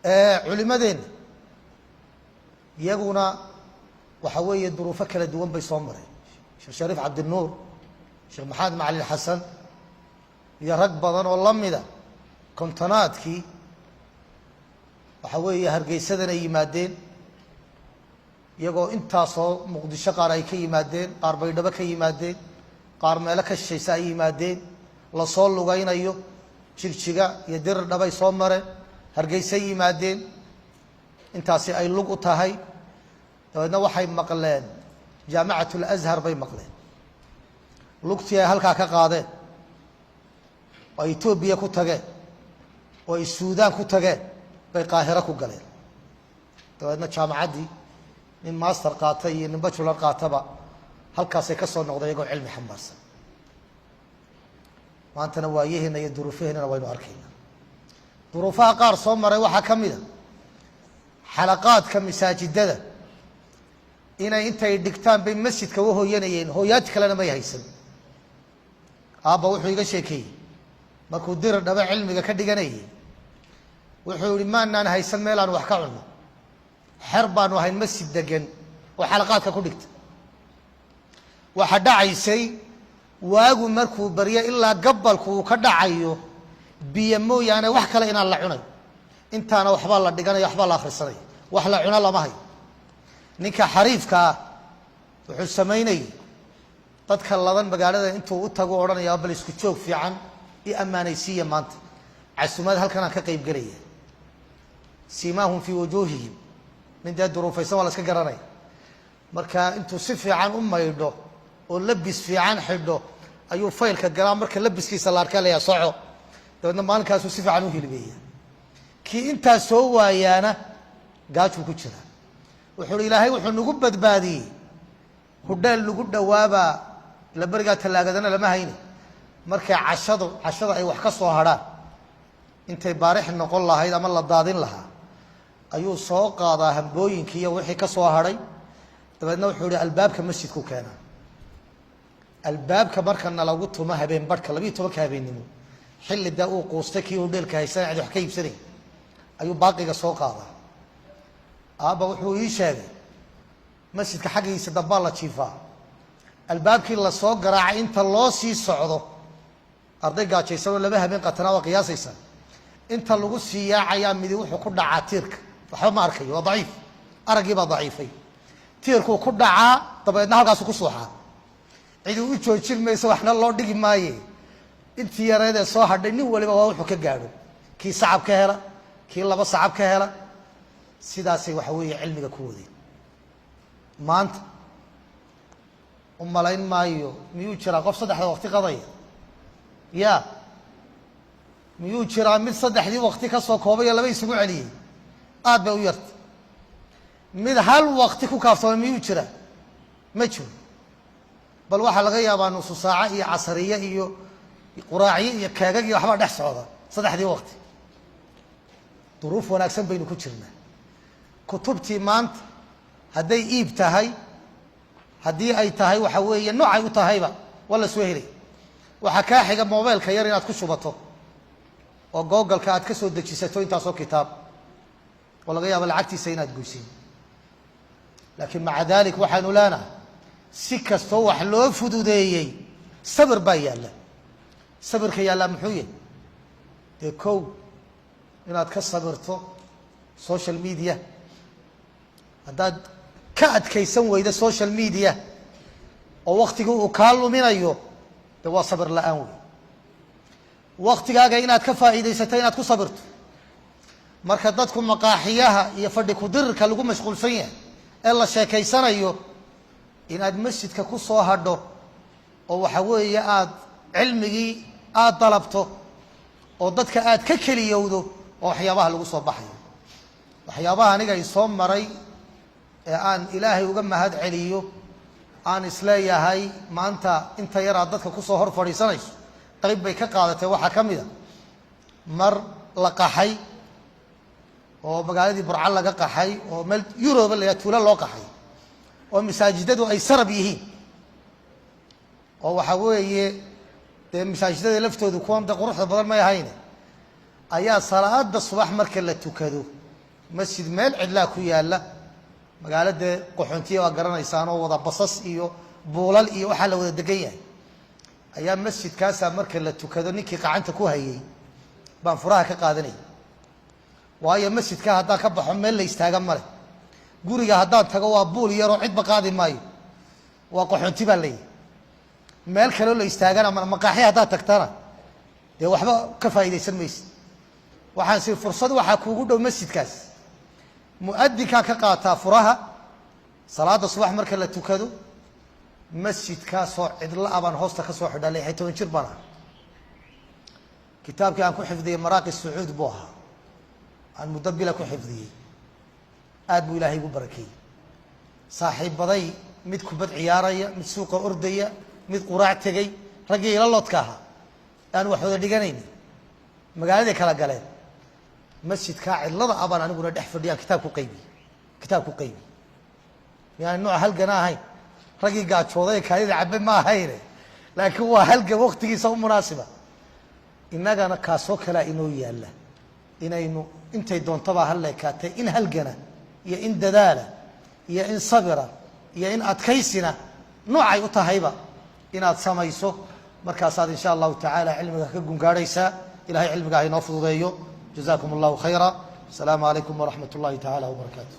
Culimadeenna iyaguna waxa weeye duruufo kala duwan bay soo mareen. Sheekh Shariif Cabdinuur, Sheekh Maxamed Macalin Xasan iyo rag badan oo lamida, 50aadkii waxa weeye Hargeysadan ay yimaadeen, iyagoo intaasoo Muqdisho qaar ay ka yimaadeen, qaar Baydhabo ka yimaadeen, qaar meelo ka shishaysa ay yimaadeen, lasoo lugaynayo, Jigjiga iyo Dirir Dhabay soo mareen, Hargeysay yimaadeen, intaasi ay lug u tahay. Dabeedna waxay maqleen Jaamicat Lazhar bay maqleen. Lugtii ay halkaa ka qaadeen oo ay Etoobiya ku tageen oo ay Suudaan ku tageen bay Qaahiro ku galeen. Dabeedna jaamacaddii nin master qaata iyo nin bachelor qaataba halkaasay ka soo noqday, iyagoo cilmi xambaarsan. Maantana waayaheena iyo duruufaheennana waynu arkayna. Duruufaha qaar soo maray waxaa ka mid a xalaqaadka masaajidada inay intay dhigtaan bay masjidka u hooyanayeen, hooyaad kalena may haysan. Aabba wuxuu iga sheekeeyey markuu Dirir Dhaba cilmiga ka dhiganayay, wuxuu yihi: "Maanaan haysan meel aan wax ka cunno, xer baanu ahayn masjid degan oo xalaqaadka ku dhigta. Waxaa dhacaysay waagu markuu baryo ilaa gabalku uu ka dhacayo, biyo mooyaane wax kale inaan la cunay. Intaana waxbaa la dhiganaya, waxbaa la akhrisanaya, wax la cuno lama hayo. Ninka xariifka ah wuxuu samaynayay, dadka ladan magaalada intuu u tago odhanaya: 'Bal isku joog fiican i ammaanaysiiya, maanta casuumad halkan aan ka qayb gelaya.' Siimaahum fii wujuuhihim, nin dee duruufaysan waa la iska garanaya. Marka intuu si fiican u maydho oo labis fiican xidho ayuu faylka galaa. Marka labiskiisa la arkaa layaa soco. Dabeedna maalinkaasuu si fiican u hilibeeya. Kii intaa soo waayaana gaajuu ku jiraa.' Wuxuu uhi: 'Ilaahay wuxuu nagu badbaadiyey hudheel nagu dhawaabaa. Ila berigaa tallaagadana lama hayne. Markay cashada ay wax ka soo hadhaan, intay baarix noqon lahayd ama la daadin lahaa, ayuu soo qaadaa hambooyinkii iyo wixii ka soo hadhay. Dabeedna wuxuu ihi albaabka masjidku keenaa. Albaabka markana lagu tumo habeen barhka, 12-ka habeennimo, xilli dee uu quustay kii hudheelka haysana, cid wax ka iibsanay, ayuu baaqiga soo qaadaa.' Aabba wuxuu ii sheegay masjidka xaggiisa dambaa la jiifaa. Albaabkii lasoo garaacay inta loo sii socdo, arday gaajaysan oo laba habeen qatanaa waa qiyaasaysaa, inta lagu sii yaacayaa midi wuxuu ku dhacaa tiirka. Waxba ma arkayo, waa daciif, araggii baa daciifay. Tiirkuu ku dhacaa, dabeedna halkaasu ku suuxaa. Cidi u joojin mayso, waxna loo dhigi maaye. Intii yareedee soo hadhay nin waliba waa wuxuu ka gaadho, kii sacab ka hela, kii laba sacab ka hela. Sidaasay waxa weeye cilmiga ku wadeen. Maanta u malayn maayo, miyuu jiraa qof saddexda waqti qadaya? Ya, miyuu jiraa mid saddexdii waqti ka soo koobay oo laba isugu celiyey? Aad bay u yarta. Mid hal waqti ku kaaftoomay miyuu jiraa? Ma jiro. Bal waxaa laga yaabaa nusu saaco iyo casariye iyo quraacyo iyo keegag iyo waxbaa dhex socda saddexdii waqti. Duruuf wanaagsan baynu ku jirnaa. Kutubtii maanta hadday iib tahay, haddii ay tahay waxa weeye noocay u tahayba, waa la soo helay. Waxaa kaa xiga mobeelka yar inaad ku shubato oo Google-ka aad ka soo dejisato intaasoo kitaab oo laga yaabo lacagtiisa inaad goysin. Laakiin maca dalik waxaanu leenahay, si kastoo wax loo fududeeyey, sabir baa yaalla. Sabirka yaallaa muxuu yahay? Dee kow, inaad ka sabirto social media. Haddaad ka adkaysan weydo social media oo waktigii uu kaa luminayo, de waa sabir la-aan wey. Waktigaaga inaad ka faa'iidaysato, inaad ku sabirto marka dadku maqaaxiyaha iyo fadhi kudirirka lagu mashquulsan yahay ee la sheekaysanayo, inaad masjidka ku soo hadho oo waxa weeye aada cilmigii aada dalabto oo dadka aad ka keliyowdo, oo waxyaabaha lagu soo baxayo. Waxyaabaha aniga i soo maray ee aan Ilaahay uga mahad celiyo, aan isleeyahay maanta inta yar aad dadka kusoo hor fadhiisanayso qayb bay ka qaadatay, waxaa ka mid a mar la qaxay oo magaaladii Burco laga qaxay oo meel Yuroba la tuulo loo qaxay oo masaajidadu ay sarab yihiin, oo waxa weeye dee masaajidada laftoodu kuwan de quruxda badan may ahayne, ayaa salaada subax marka la tukado Masjid meel cidlaa ku yaalla, magaalo dee qaxoontiya waa garanaysaan, oo wada basas iyo buulal iyo waxaa la wada degan yahay, ayaa masjidkaasaa marka la tukado ninkii qacanta ku hayay baan furaha ka qaadanayay. Waayo, masjidka haddaan ka baxo meel la istaaga male. Guriga haddaan tago waa buul yaroo cidba qaadi maayo, waa qaxoonti baa leeyahy. Meel kaloo la istaagana maqaaxi haddaad tagtana dee waxba ka faa'iidaysan maysid. Waxaan si fursad waxaa kuugu dhow masjidkaas, mu'adinkaa ka qaataa furaha salaada subax marka la tukado. Masjidkaasoo cidla a baan hoosta ka soo xidhaa. 16 jir baan aha. Kitaabkii aan ku xifdiyey Maraaqi Sacuud buu ahaa, aan muddo bila ku xifdiyey. Aad buu Ilaahay igu barakeeyey. Saaxiibaday, mid kubad ciyaaraya, mid suuqa ordaya, mid quraac tegey, raggii ila loodka ahaa aan wax wada dhiganayni magaaladay kala galeen. Masjidkaa cidlada ah baan aniguna dhex fadhiyaan kitaab ku qaybiy, kitaab ku qaybiy. Yani nooc halgana ahayn, raggii gaajooday ee kaadida cabe ma ahayne, laakiin waa halgan waktigiisa u munaasiba. Innagana kaasoo kalea inoo yaalla, inaynu intay doontaba ha leekaatay in halgana iyo in dadaala iyo in sabira iyo in adkaysina noocay u tahayba inaad samayso. Markaasaad insha Allahu tacaala cilmiga ka gungaadhaysaa. Ilahay cilmiga ha inoo fududeeyo. Jazakum Allahu khayra. Asalaamu calaykum waraxmat ullahi tacaala wabarakaatu.